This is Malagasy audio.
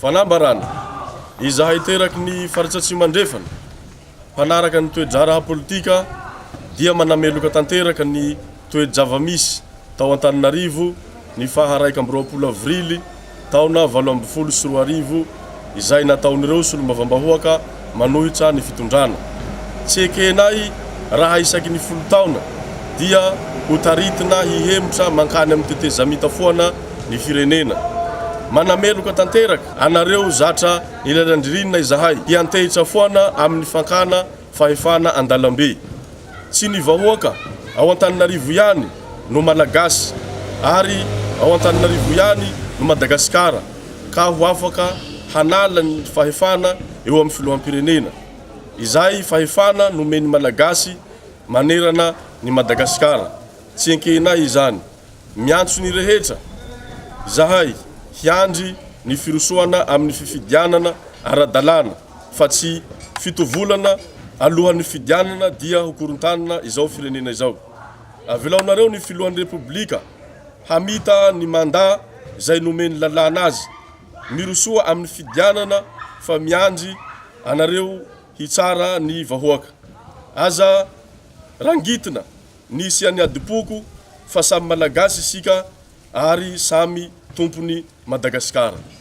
Fanambarana, Izahay teraky ny Faritra Atsimo Andrefana, mpanaraka ny toe-draharaha politika dia manameloka tanteraka ny toe-java-misy tao Antananarivo ny faha 21 avrily taona 2018 izay nataon'ireo solombavambahoaka manohitra ny fitondrana. Tsy ekenay raha isaky ny folo taona dia ho taritina hihemotra mankany amin'ny tetezamita foana ny firenena. Manameloka tanteraka anareo zatra ny lalan-dririnina izahay hiantehitra foana amin'ny fankana fahefana an-dalambe. Tsy ny vahoaka ao Antananarivo ihany no Malagasy ary ao Antananarivo ihany no Madagasikara ka ho afaka hanala ny fahefana eo amin'ny filoham-pirenena. Izay fahefana nomen'ny Malagasy manerana ny Madagasikara. Tsy enkehinay izany. Miantso ny rehetra izahay hiandry ny firosoana amin'ny fifidianana ara-dalàna fa tsy fitovolana alohan'ny fifidianana dia ho korontanina izao firenena izao. Avelaonareo ny filohan'ny Repoblika hamita ny mandat izay nomen'ny lalàna azy. Mirosoa amin'ny fifidianana fa miandry anareo hitsara ny vahoaka. Aza rangitina ny hisian'ny adim-poko fa samy Malagasy isika ary samy tompon'i Madagasikara.